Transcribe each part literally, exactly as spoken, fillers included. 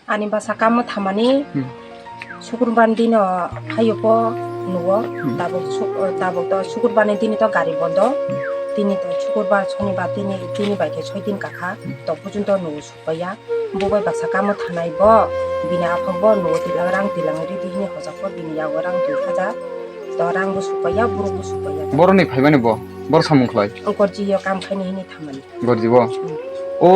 Ani bwsa kamo thamani Hmm. Sukurbar dino phaio po nugo. Hmm. Tabuk suk-, tabuk to Sukurbar ni dini to gari bondo. Hmm. Tini to Sukurbar, Sonibar tini, tini bai khe soi din kakha. Hmm. To pujunto nugo supaya. Bo bai bwsa kamo thanai bo. Bini aphak bo nugo tilang rang tilang ridi hini hojak po bini yago rang dui hajar. To rang bo supaya, buruk bo supaya. Boroni phaimani bo, bor samung khlai. Gorji yo kam khaini hini thamani. Gorjibo. Hmm. O,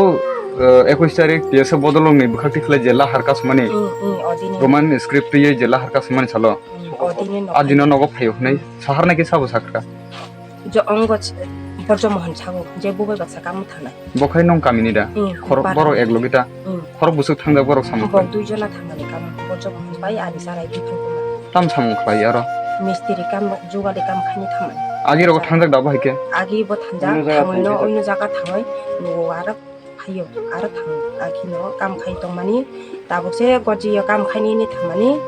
eh, ekush tarik T S F bodolongni bwkhak tikhlai je lahar kasumani. Hmm, hmm, o dini. Roman script twiwi je lahar kasumani salo. Hmm, o dini nok. A dino nogo phaio hwnwi sahar nai khe sabo sakha. Jo ongo ch-, Borjo Mohan sago, je bubai baksa kamo thanai. Bo khai nong kamini da? Hmm, khorok bar. Borok ek logi ta? Hmm. Khorok bwswk thangjak borok samung khlai? Bok dui jona thangnani kamo, Borjo Mohan bai ani charai Biphan Kumar. Tam samung khlai aro? Mistiri kam, jugali kam khaini thamani. Agi rogo thangjak da bo hai khe? Agi bo thangjak, thangwi no oino jaga thangwi, nugo aro phaio, aro thang, agi no kam khai tongmani. Tabuk se gorji yo kam khaini ni thamani,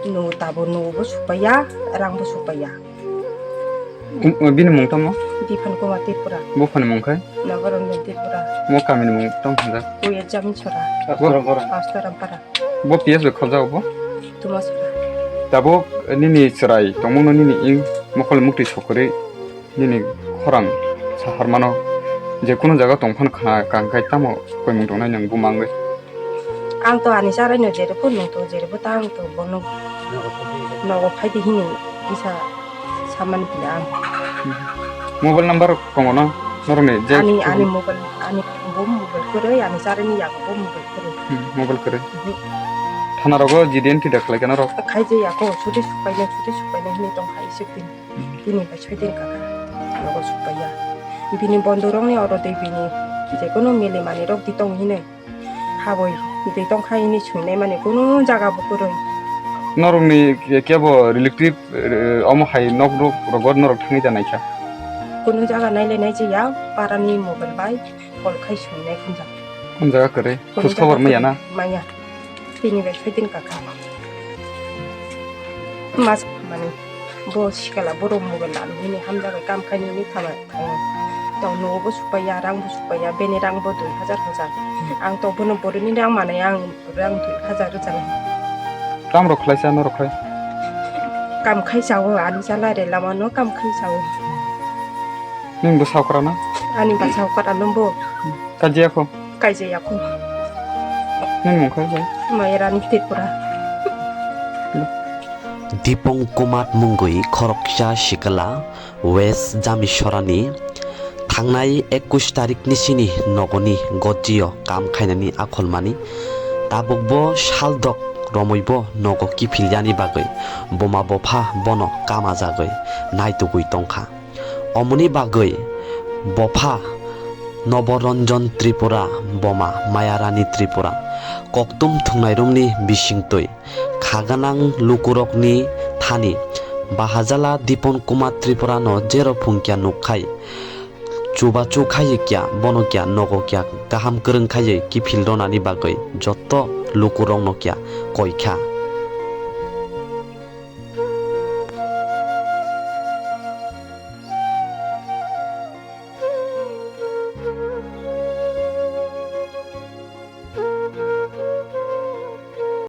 nugo tabuk nugo bo supaiya, rang bo supaiya. Um, bini mung tamo? Biphan Kumar Tripura. Buphani mung khai? Nagaranja Tripura. Mo kamini mung tamo hwnjak? Kuya Jamisora. Bo Astorampara. Astorampara. Bo P S bai khobjago bo? Tumasora. Tabuk nini chwrai tongmungno nini ing mokol muktwi sokorwi nini khorang saharmano je kunu jaga tongphano khna kang khai tamo koimung tongnai nwng buma wngwi? Ang to ani charai no jere phone nung to jere bo ta ang to bono nogo phai di hini kisa saman pila ang. Mobile number tongo no norokni je ani, ani mobile, ani bo mobile kwrwi, ani charai ni yago bo mobile kwrwi. Hmm, mobile kwrwi. Mhm. Thana rogo G D N T da khlai kana rok? Khai je yako, chuti supai na, chuti supai na hini tong khai sik din. Hmm. Tini bai soi din kaka, nogo supai ya. Bini bondo rok ni oro de bini, je kono mili mani rok di tong hini. Haboi, twi tongkha hini swinai mani kunu jaga bo kwrwi. Norokni ke-, kebo relative, eh, omo hai nok rok rogo norok thangwi da naikha? Kunu jaga nailai nai jaya, parani mobile bai call khai swinai khunjak. Kunu jaga kwrwi? Kunu khoj khobor jaga maya na? Maya. Tini bai soi din kakha. Mas mani. Bo sikala borok mobile lanu hini hamjago, kam khaini hini thango. Tong nugo bo supaiya, rang bo supaiya, bini rang bo dui hajar hojar. Hmm. Ang to bono boroni rang manai, ang rang dui hajar rwchana. Kam rok khlaisa norok khai? Kam khai sao, ani chala re lama no kam khai sao. Nini bwsa okra na? Ani bwsa okra no bo. Kajiya kho? Kaijaya kho. Nini mung khe bai? Mayarani Tripura. Dipon Kumar mungwi khoroksa sikla West Jamisorani thangnai ekush tarikni sini nogoni gotio kam khainani akholmani. Tabukbo saldok romwibo nogo kiphilyani bagwi buma bupha bono kamajagwi naitugwi tongkha. Omoni bagwi bopha Noboranjan Tripura, boma Mayarani Tripura koktum thwngnairumni bisingtwi khaganang lukurokni thani bahajala Dipon Kumar Tripurano jero phungkya nukkhai, chubachu khaiwi kya, bono kya nogo kya kaham kwrwng khaiwi kiphil ronani bagwi jotto lukurokno kya koikha.